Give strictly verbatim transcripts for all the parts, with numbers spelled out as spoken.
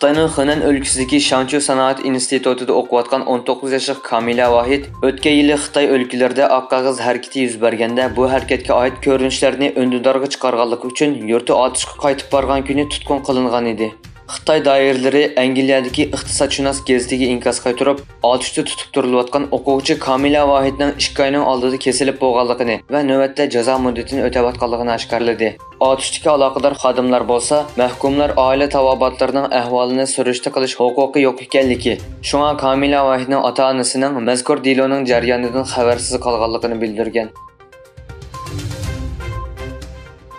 خىتاينىڭ خېنەن ئۆلكىسىدىكى شاڭچيۇ سانائەت ئىنستىتۇتىدا ئوقۇۋاتقان ئون توققۇز ياشلىق كامىلە ۋاھىت ئۆتكەن يىلى خىتاي ئۆلكىلىرىدە ئاق قەغەز ھەرىكىتى يۈز بەرگەندە، بۇ ھەرىكەتكە ئائىت كۆرۈنۈشلەرنى ئۈندىدارغا چىقارغانلىقى ئۈچۈن يۇرت ئاتۇشقا قايتىپ بارغان كۈنى تۇتقۇن قىلىنغان ئىدى. خىتاي دائىرىلىرى ئەنگلىيەدىكى ئىقتىسادشۇناس گېزىتىگە ئىنكاس قايتۇرۇپ، ئاتۇشتا تۇتۇپ تۇرۇلۇۋاتقان ئوقۇغۇچى كامىلە ۋاھىتنىڭ ئىككى ئاينىڭ ئالدىدا كېسىلىپ بولغانلىقىنى ۋە نۆۋەتتە جازا مۇددىتىنى ئۆتەۋاتقانلىقىنى ئاشكارىلىدى. ئاتۇشتىكى ئالاقىدار خادىملار بولسا، مەھكۇملار ئائىلە تاۋابىئاتلىرىنىڭ ئەھۋالىنى سۈرۈشتە قىلىش ھوقۇقى يوق ئىكەنلىكى، شۇڭا كامىلە ۋاھىتنىڭ ئاتا-ئانىسىنىڭ مەزكۇر دېلونىڭ جەريانىدىن خەۋەرسىز قالغانلىقىنى بىلدۈرگەن.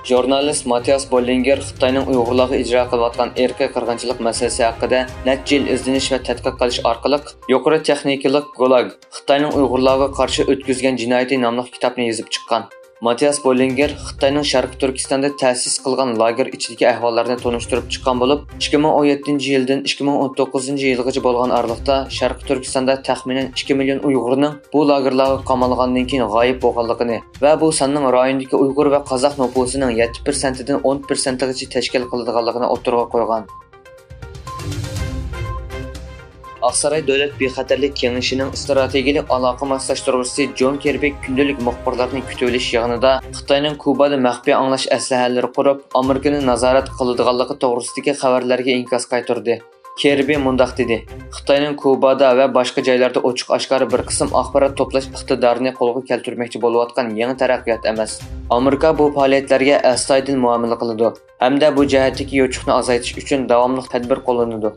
ژۇرنالىست ماتىياس بوللىنگېر خىتاينىڭ ئۇيغۇرلارغا ئىجرا قىلىۋاتقان ئىرقىي قىرغىنچىلىق مەسىلىسى ھەققىدە نەچچە يىل ئىزدىنىش ۋە تەتقىق قىلىش ئارقىلىق، يۇقىرى تېخنىكىلىق گۇلاگ، خىتاينىڭ ئۇيغۇرلارغا قارشى ئۆتكۈزگەن جىنايىتى ناملىق كىتابنى يېزىپ چىققان. ماتىياس بوللىنگېر خىتاينىڭ شەرقىي تۈركىستاندا تەسىس قىلغان لاگېر ئىچىدىكى ئەھۋاللارنى تونۇشتۇرۇپ چىققان بولۇپ، ئىككى مىڭ ئون يەتتىنچى يىلدىن ئىككى مىڭ ئون توققۇزىنچى يىلغىچە بولغان ئارىلىقتا شەرقىي تۈركىستاندا تەخمىنەن ئىككى مىليون ئۇيغۇرنىڭ بۇ لاگېرلارغا قامالغاندىن كېيىن غايىب بولغانلىقىنى ۋە بۇ ساننىڭ رايوندىكى ئۇيغۇر ۋە قازاق نوپۇسىنىڭ يەتتە پىرسەنتىدىن ئون پىرسەنتىغىچە تەشكىل قىلىدىغانلىقىنى ئوتتۇرىغا قويغان. ئاقساراي دۆلەت بىخەتەرلىك كېڭىشىنىڭ ئىستراتېگىيەلىك ئالاقە ماسلاشتۇرغۇچىسى جون كىربى كۈندىلىك مۇخبىرلارنى كۈتۈۋېلىش يىغىنىدا خىتاينىڭ كۇبادا مەخپىي ئاڭلاش ئەسلىھەلىرى قۇرۇپ، ئامېرىكىنى نازارەت قىلىدىغانلىقى توغرىسىدىكى خەۋەرلەرگە ئىنكاس قايتۇردى. كىربى مۇنداق دېدى: «خىتاينىڭ كۇبادا ۋە باشقا جايلاردا ئوچۇق-ئاشكارا بىر قىسىم ئاخبارات توپلاش ئىقتىدارىنى قولغا كەلتۈرمەكچى بولۇۋاتقان يېڭى تەرەققىيات ئەمەس. ئامېرىكا بۇ پائالىيەتلەرگە ئەستايىدىل مۇئامىلە قىلىدۇ ھەمدە بۇ جەھەتتىكى يوچۇقنى ئازايتىش ئۈچۈن داۋاملىق تەدبىر قوللىنىدۇ.»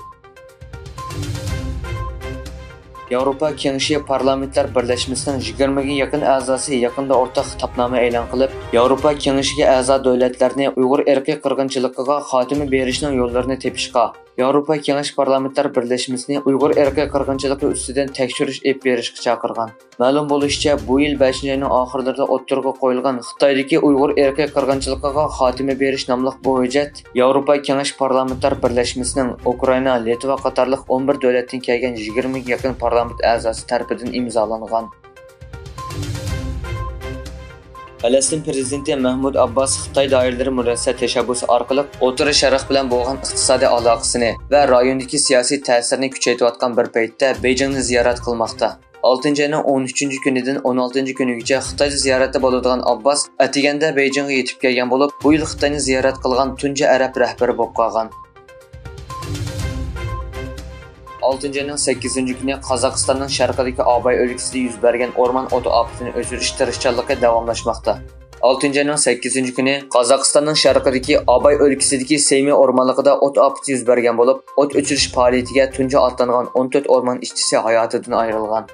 ياۋروپا كېڭىشى پارلامېنتلار بىرلەشمىسىنىڭ يىگىرمىگە يېقىن ئەزاسى يېقىندا ئورتاق خىتابنامە ئېلان قىلىپ، ياۋروپا كېڭىشىگە ئەزا دۆلەتلەرنى ئۇيغۇر ئىرقىي قىرغىنچىلىقىغا خاتىمە بېرىشنىڭ يوللىرىنى تېپىشقا، ياۋروپا كېڭىشى پارلامېنتلار بىرلەشمىسىنى ئۇيغۇر ئىرقىي قىرغىنچىلىقى ئۈستىدىن تەكشۈرۈش ئېلىپ بېرىشقا چاقىرغان. مەلۇم بولۇشىچە، بۇ يىل بەشىنچى ئاينىڭ ئاخىرلىرىدا ئوتتۇرىغا قويۇلغان خىتايدىكى ئۇيغۇر ئىرقىي قىرغىنچىلىقىغا خاتىمە بېرىش ناملىق بۇ ھۆججەت ياۋروپا كېڭىشى پارلامېنتلار بىرلەشمىسىنىڭ ئۇكرائىنا، لىتۋا قاتارلىق ئون بىر دۆلەتتىن كەلگەن يىگىرمىگە يېقىن پارلامېنت ئەزاسى تەرىپىدىن ئىمزالانغان. پەلەستىن پىرېزىدېنتى مەھمۇد ئابباس خىتاي دائىرىلىرى مۇرەسسە تەشەببۇسى ئارقىلىق ئوتتۇرا شەرق بىلەن بولغان ئىقتىسادىي ئالاقىسىنى ۋە رايوندىكى سىياسىي تەسىرىنى كۈچەيتىۋاتقان بىر پەيتتە بېيجىڭنى زىيارەت قىلماقتا. ئالتىنچى ئاينىڭ ئون ئۈچىنچى كۈنىدىن ئون ئالتىنچى كۈنىگىچە خىتايدا زىيارەتتە بولىدىغان ئابباس ئەتىگەندە بېيجىڭغا يېتىپ كەلگەن بولۇپ، بۇ يىل خىتاينى زىيارەت قىلغان تۇنجى ئەرەب رەھبىرى بولۇپ قالغان. ئالتىنچى ئاينىڭ سەككىزىنچى كۈنى قازاقىستاننىڭ شەرقىدىكى ئاباي ئۆلكىسىدە يۈز بەرگەن ئورمان ئوتى ئاپىتىنى ئۆچۈرۈش تىرىشچانلىقى داۋاملاشماقتا. ئالتىنچى ئاينىڭ سەككىزىنچى كۈنى قازاقىستاننىڭ شەرقىدىكى ئاباي ئۆلكىسىدىكى سېمى ئورمانلىقىدا ئوت ئاپىتى يۈز بەرگەن بولۇپ، ئوت ئۆچۈرۈش پائالىيىتىگە تۇنجى ئاتلانغان ئون تۆت ئورمان ئىشچىسى ھاياتىدىن ئايرىلغان.